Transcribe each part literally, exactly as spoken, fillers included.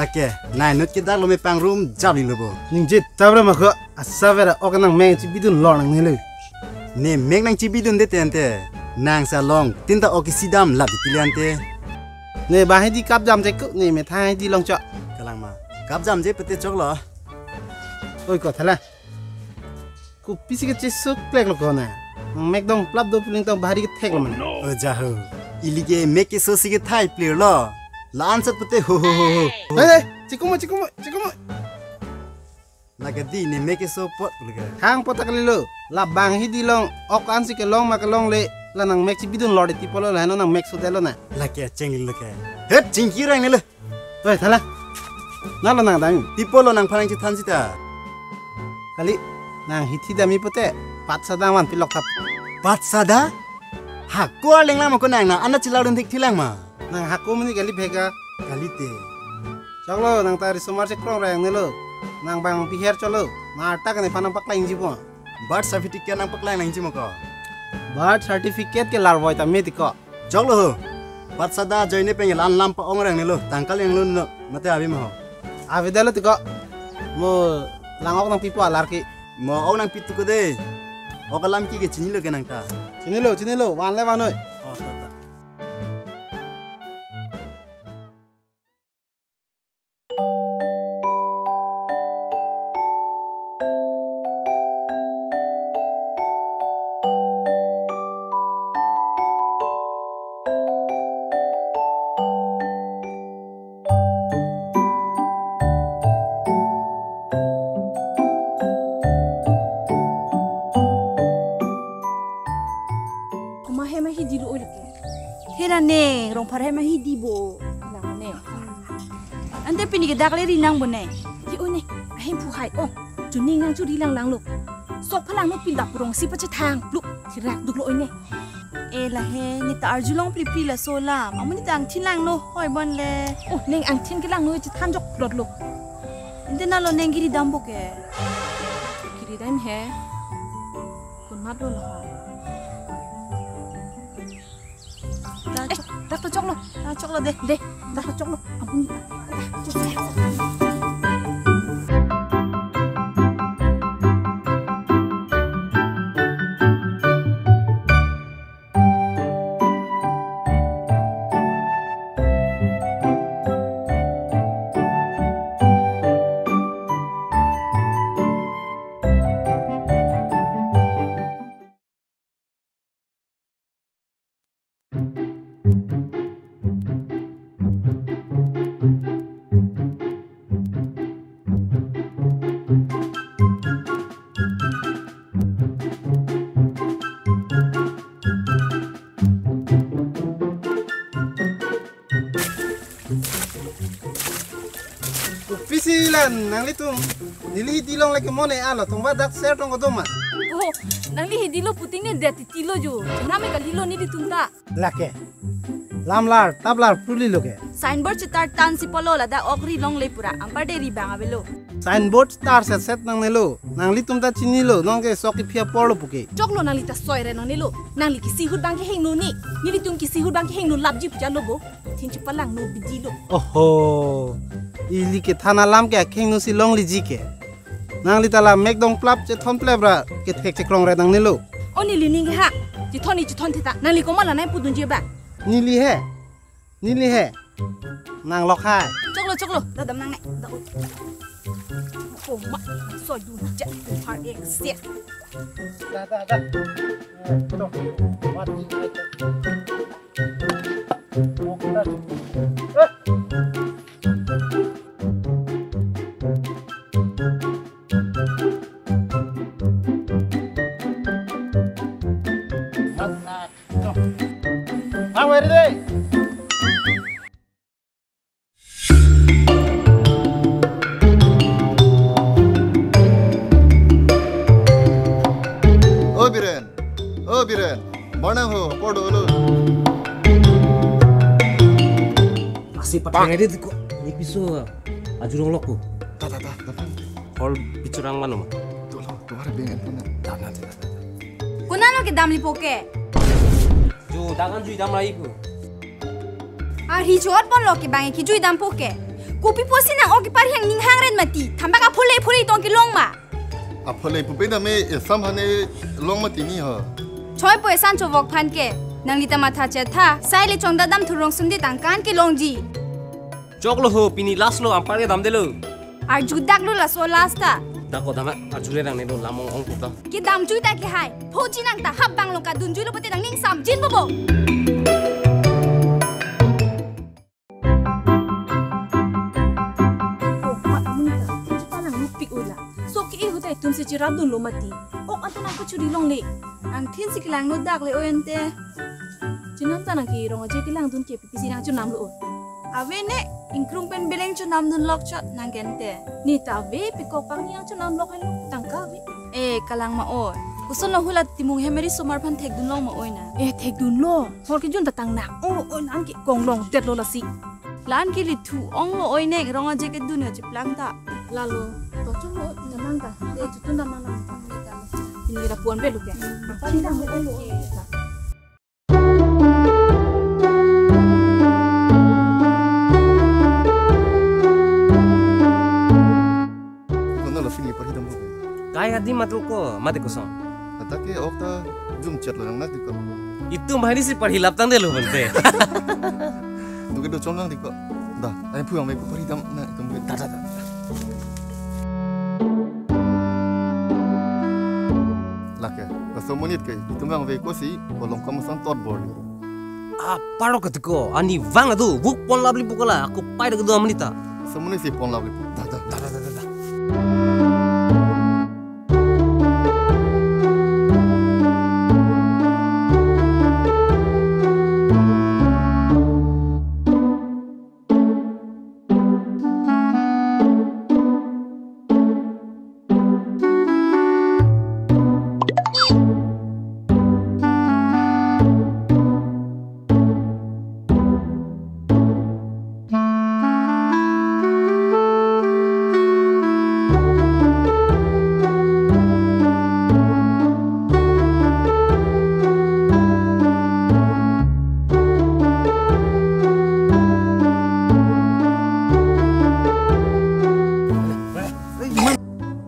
Ke, nai nut ke dak lo me pangrum jap li lo bo. Ningje tabra ma ko, asa vera ok nangmek chibidun lor nangne lo. Ne mek nangchibidunde tangte, nang sa long, tinta ok isi dam lap di pilihan te. Ne bang hidi kap jam je ko, ne methang hidi long chok. Kalang ma, kap jam je pete choklo. Oi ko thala. Kopisi ke chesok plek lo ko na. Nangmek dong plap do piling tong bahari kethek lo mane. O jaho. Ili ke mek keso si kethai plir lo. La-an sat pute ho ho ho ho. Hei, hei, chikumo, chikumo, chikumo. Lake di ne mek keso pot pulke. Hang pot ta kalilo. La bang hidi long, ok an si kelong ma kelongle. La nangmek chibidun lor de tipo lo, la no nangmek so de lo na. Lake chenglilo ke. Het chingki rang ne le. Toi, thala. Nalo nang dam. Tipo lo nangphan nangchethan sita. Kali, nang hithi dami pute, patsada man pilok thap. Patsada? Hako arleng lang ma ko nang na, anda chelar dun thik thilang ma. Nang hako muni kali bhega. Kali te. Choklo, nang ta risomar chekrong rang ne lo. Nang bang piher cholo. Nang arta kane phan nangpaklang ji bo. Birth certificate nangpaklang nangji ma ko. Birth certificate ke larvoi ta me ti ko. Choklo ho. Patsada ajoine pen la-an lam pa-ong rang ne lo. Tangka leng lo no. Mate ave ma ho. Ave da lo ti ko. Mo lang ok nangpipo alar ke. Mo ok nangpi tu ko de. Ok alam ke ke chinilo ke nang ta. Chinilo, chinilo. Van le van noi. Oh, ta, ta. Komat hem ahidi lo oi lake. Hera ne, Rongphar hem ahidi bo. Lang ne. Ante pini ke dak le ri nang bo ne. Hi oi ne, ahemphu hai ong. Chuning nang churi lang lang lo. Sok phalang no pil dap rong si pachethang. Pluk, thirak duk lo oi ne. E la he, ne ta arjulong pri pri laso alam. Amu ne ta angthin lang no, hoi bon le. Oh, neng angthin kelang no chethan jok plot lo. Ante nalo neng kiri dam bo ke. Kiri dam he. Komat lo lo ha. Dak, eh, dak to choklo. Dak choklo de, de. Dak to choklo. Ampun. Kopisi lan nanglitum. Neli hidi long lake mo ne alo tong ba dak ser tong kodoma. Oh, nangli hidi lo puting ne det titi lo jo. Name kali lo nelitum ta. Lake. Lamlar, tablar, pruli lo ke. Signboard chetar tan si polo ladak ok ri longle pura. Anpar de ri bang avelo. Signboard chetar set set nangne lo. Nanglitum ta chinilo, nong ke sok iphi apor lo puke. Choklo nangli ta soi re nangne lo. Nangli kisi ahut bang kehingno ni. Nelitum kisi ahut bang kehingno lapji pu chalo bo. Thin chipalangno bidi lo. Oho. Ili kethan alam ke akhingno si longliji ke. Nangli ta la mek dong plap chethon plep ra kethek chekrong re nangne lo. O neli ning ha. Chethon ni chethon theta. Nangli komat la nai pudunji ba. Neli he. Neli he. Nang lok hai. Choklo, choklo. Da dam nangne. Da o. Komat. Soi du ja. Har ek se. Da, da, da. Eh, tok. Mat. Ang wari dei. O Biren, o Biren, mana ho, podo lo. Masih pakai edit kok. Ini piso ajurong lok ko. Ta, ta, ta, ta, ta. Hall bichurang mano ma? Tolo, tumhare beng anpuna. Ta, ta, ta, ta, ta. Konat lo kedam lipo ke? Jo, dangan jui dam laipo. Ar hi chot pon lo ke bang kejui dampo ke. Kopi pusi nang ok kepar hang ning hangren mati. Thambak apholei pholei tong kelong ma. Apholei pupe dame esam hane long mati ni ho. Choi po esan chovok phan ke. Nangli ta matha chetha. Sai le chongdadam thurong sunde tangkan kelongji. Choklo ho, pini last lo, anpar ke damdelo. Arjudak lo laso last ta. Dako dama, arjule nang ne do lamong ong puta. Kedam jui ta ke hai. Phoji nang ta hap bang lo kadun jui lo pute nang ning samjin bobo. Oh, ma amun ta. Chuta nang lupik ula. So ke ihu ta itum si chirap dun lo mati. Ok anta nang kachuri longle. Angthin si kelang no dak le o ente. Chinam ta nang ke rong aje kelang dun ke pisi nang chunam lo. Ave ne, ingkrung pen beleng chunam dun lok chot nang ke ente. Ni ta ave piko pang yang chunam lok hen tangka ave. Eh, kalang ma o. Koson lo hula timung hemeri somar phan thek dun long ma oi na. Eh, thek dun lo. Hor ke jun ta tang nak. Ong lo oi nang ke kong long det lo lasi. Lan ke lithu ong lo oi ne rong aje kedun ya chiplang ta. Lalo, to chung lo, nang ta. Eh, chutun dam nang ta. Ini kita puan belu ke. Pang dam lo oi lo. Kono lo sini pari dam. Kai adi matul ko, mati kosong. Kata ke ok ta jum chat lo nang nak di ko. Itum bahini si parhilap tangdelo bante. Duke do chong nang di ko. Da, ai phu yang mai ko pari dam na itum ke. Da, da, da. Lake, laso monit ke, itum vangve kosi, kolong kamusan tot bor. Ah, parok ketiko, ani vang adu, vuk pon lapli pukala, ako pai dak adu amonit ta. Laso monit si pon lapli puk. Da, da, da, da, da, da.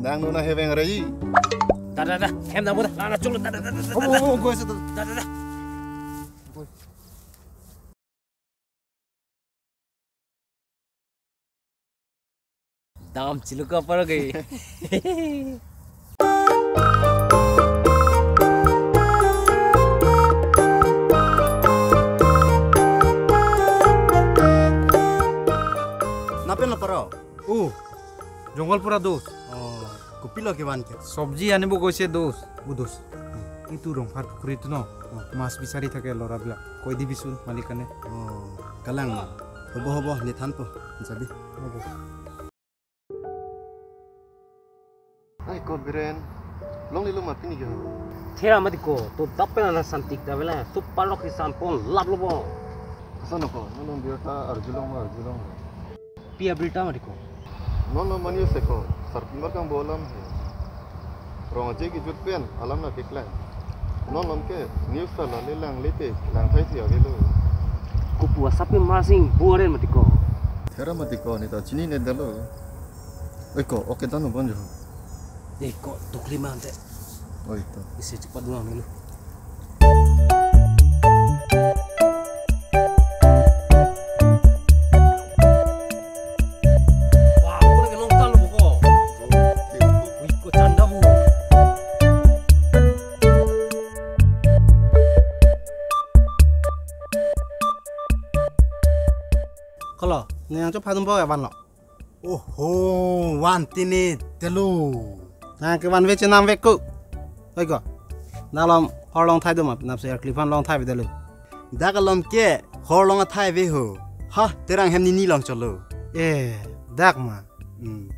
Nang nuna heveng rai. Da, da, da. Hem na boda. Lana cholo. Da, da, da, da, da, da. Oh, oh, oh, go, da, da, da. Dam chiluka parok ke. Napen lo paro? Oh, jongol pura dos. Oh, kopi lo kevan ke? Sobji anibo koise dos. Oh, dos. Hmm. Itu Rongphar pukhuri tu no. Oh. Mas bisari thake lora bila. Koi di bisun malik kane. Oh, kalang ma. Hobo hobo ne thanpo. Jabi. Hobo. Ai ko Biren. Longle lo ma pini ke. Thera mati ko. To dapen ana santik ta vela. Super lok si sampon lap lo bo. Koson ko. Nonong biar ta arjulong ma arjulong. Pi abirta mati ko. Non lo mani se ko, sarpi mar kang bolam he. Rong aje kejut pen, alam na keklang. Non lom ke, news ta la le lang le te, lang thai si avelo. Kopu asap ke marsing buaren mati ko. Thera mati ko, ne ta chinine detlo. Oi ko, ok ke dano bon jo. Eh, ko tukli ma ante. Oi, to. Isi cepat doang dulu. Wah, aku lagi lontar lo, Boko. Wih, ko chanda, Bu. Kalo, ne yang cepat dong bawa ya, Wan lo. Oho, van tini telu. Nang ke van ve chenam ve ko. Oi ko. Nang lom hor long thai do ma, nap se air clip han long thai ve delu. Dak alom ke hor long athai ve ho. Ha, terang hem nini long cholo. Eh, dak ma. Hmm.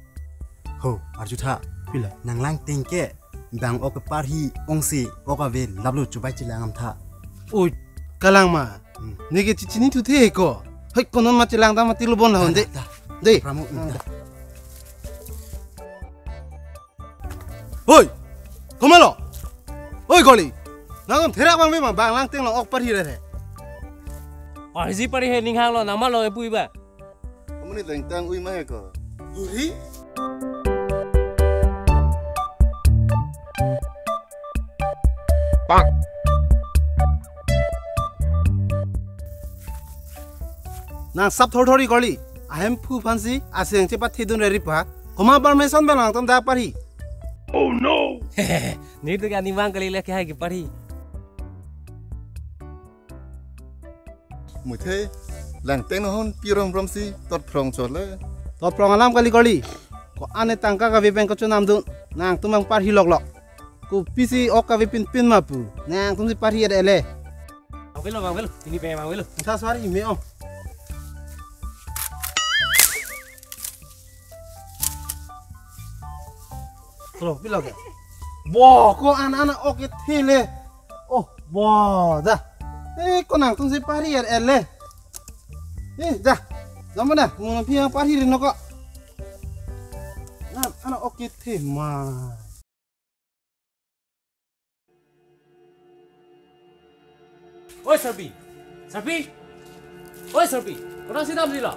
Ho, arju tha. Pila. Nang lang ting ke. Bang ok parhi ongsi ok ave lablu chubai chilang am tha. Oi, kalang ma. Hmm. Neke chichini thu the ko. Hei, konon ma chilang ta mati lubon la honde. Da, da. De. Ramu, hmm, da. Oi, komalo. Oi, goli. Nangom therak bang be ma bang lang ting long ok parhi re re. Arji parhi he ning hang lo nang ma lo epui ba. Langtang ui ma ko. Ui. Nang sap thorthori kali. Ahemphu aphansi aseng chepathedun reri pa. Komat permission ba nangtum dak parhi? Oh no! Netum ke arnivang kali le kehai keparhi. Muthe, Langtang nahon pirong romsi totphrong chole. Totphrong alam kali kali. Ko-an etangka kave pen kachonamdun, nangtum nangparhi loklok. Kopisi ok kave pinpin ma pu, nangtumsi parhi et ele. Bang velo, bang velo, ini pe bang velo. Sa suari me om. Lo, pilo ke? Bo, ko-an an ok kethe le. Oh, bo, da. Eh, ko nangtumsi parhi et ele. Eh, da. Dam da, mo na phi parhi ri no ko. An an ok kethe ma. Oi, Sarpi! Sarpi! Oi, Sarpi! Konatsi damsi lo?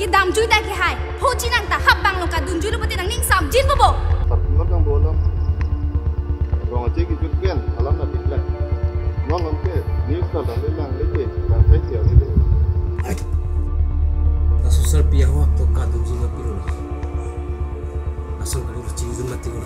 Kedamjui ta kehai, pho chinang ta hap bang lo kadunjui lo pute nangning samjin bobo. Sat mat nang bolam. Rong ache kejut pen, alam na diklek. Non non ke, news ta dam le lang le ke, lang sai sia le le. Ai. Laso Sarpi ahok to kadunjui ma pilo. Asal kami rucing dun mati ko.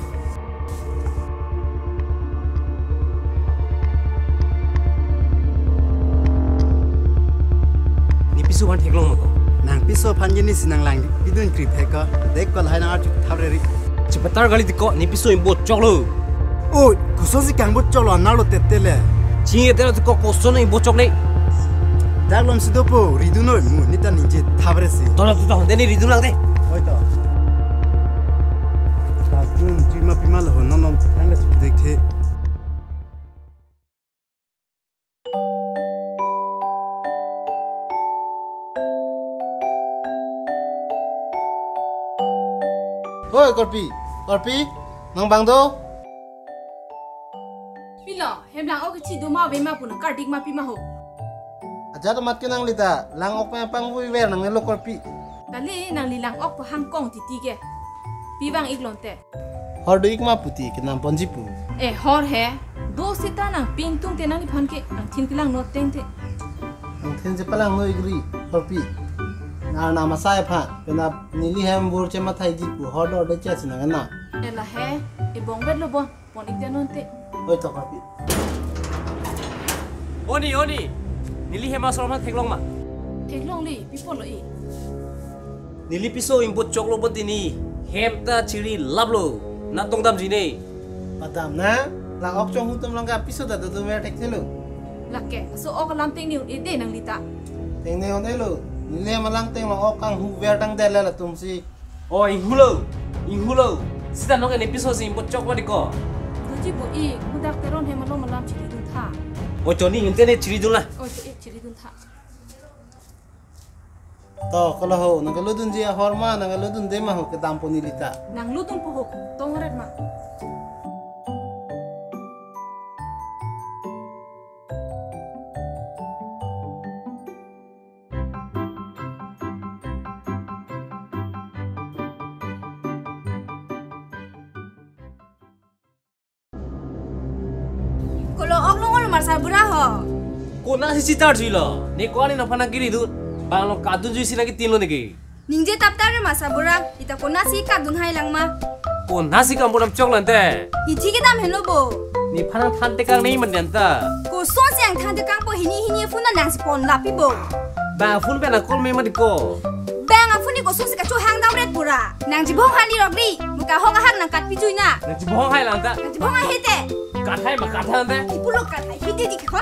Ne piso aphan theklong ma ko? Nang piso aphan jeni si nang lang pidun krip he ko. Dek ko lahai nang arju thap reri. Chepatar kali ti ko, ne piso ingbot choklo. O, kosonsi kangbot choklo, anerlo tete le. Chini tete lo ti ko, koson ingbot chok ne. Dak lom si dopo, ridun noi mu, ne ta ningje thap resi. Tolo tu ta honde ne ridun lang de. Oi to. Kadunjui ma pima lo ho, non non, nang le suk dek the. Hoi, Korpi. Korpi, nang bang do? Pilo, hem lang ok kechi do ma ave ma pu nang kardik ma pima ho. Ajat amat ke nangli ta, lang ok pen pangvui ver nangne lo Korpi. Kali nangli lang ok pu hangkong titi ke. Pi vang ik lonte. Hor do ik ma puti kenam ponji pu. E hor he. Do sita nang ping tung te nangliphan ke angthin kelang no teng te. Angthin je palang no igri, Korpi. Na na masai pha, penap neli hem bur che mathai ji pu hor do de che sinang na. E la he, e bong bet lo bon, pon ik te non te. Oi to Korpi. Oni, oni. Neli hem asor ma theklong ma? Theklong li, pi pulo i? Neli piso ingbot choklo bon tini, hem ta chiri laplo, na tong damji ne. Padam na, lang ok chonghu atum lang ka piso ta do do mer thekthelo. Lake, laso ok alam tengne un-e de nangli ta. Tengne un-e lo, neli hem alang teng lang ok kanghu ver tangdet le latumsi. O, inghulo, inghulo. Sita nong ne piso si ingbot chok ma di ko. Doji bo i, mudak Teron hem along alam chiri dun tha. O, choni inte ne chiri dun la. O, to e chiri dun tha. To, kolo ho, nang kaludunji ahor ma, nang kaludunde ma ho, kedam po neli ta. Nang ludun po ho, tong ret ma. Kolo ok long olo Marsar Bura ho. Konatsi chitar juilo? Ne ko ani nangphan nangkiri dun. Bang long kadunjui si nangkitin lo neke. Ningje taptar re Marsar Bura. Ita konatsi kadun hai lang ma. Konatsi kambur dam chok lante. Hithi kedam henlo bo. Nephan nangthan tekang nei man danta. Kosonsi angthan tekang po hini hini phone nangsi pon lapi bo. Bang phone pen nang call me ma di ko. Bang aphuni kosonsi kachohang dam ret pura. Nang chibong han di rogri. Muka hong ahak nang kat pijui na. Nang chibong hai lang ta. Nang chibong hai hete. Kat hai ma kat han te. Ipulo kat hai hete di ko.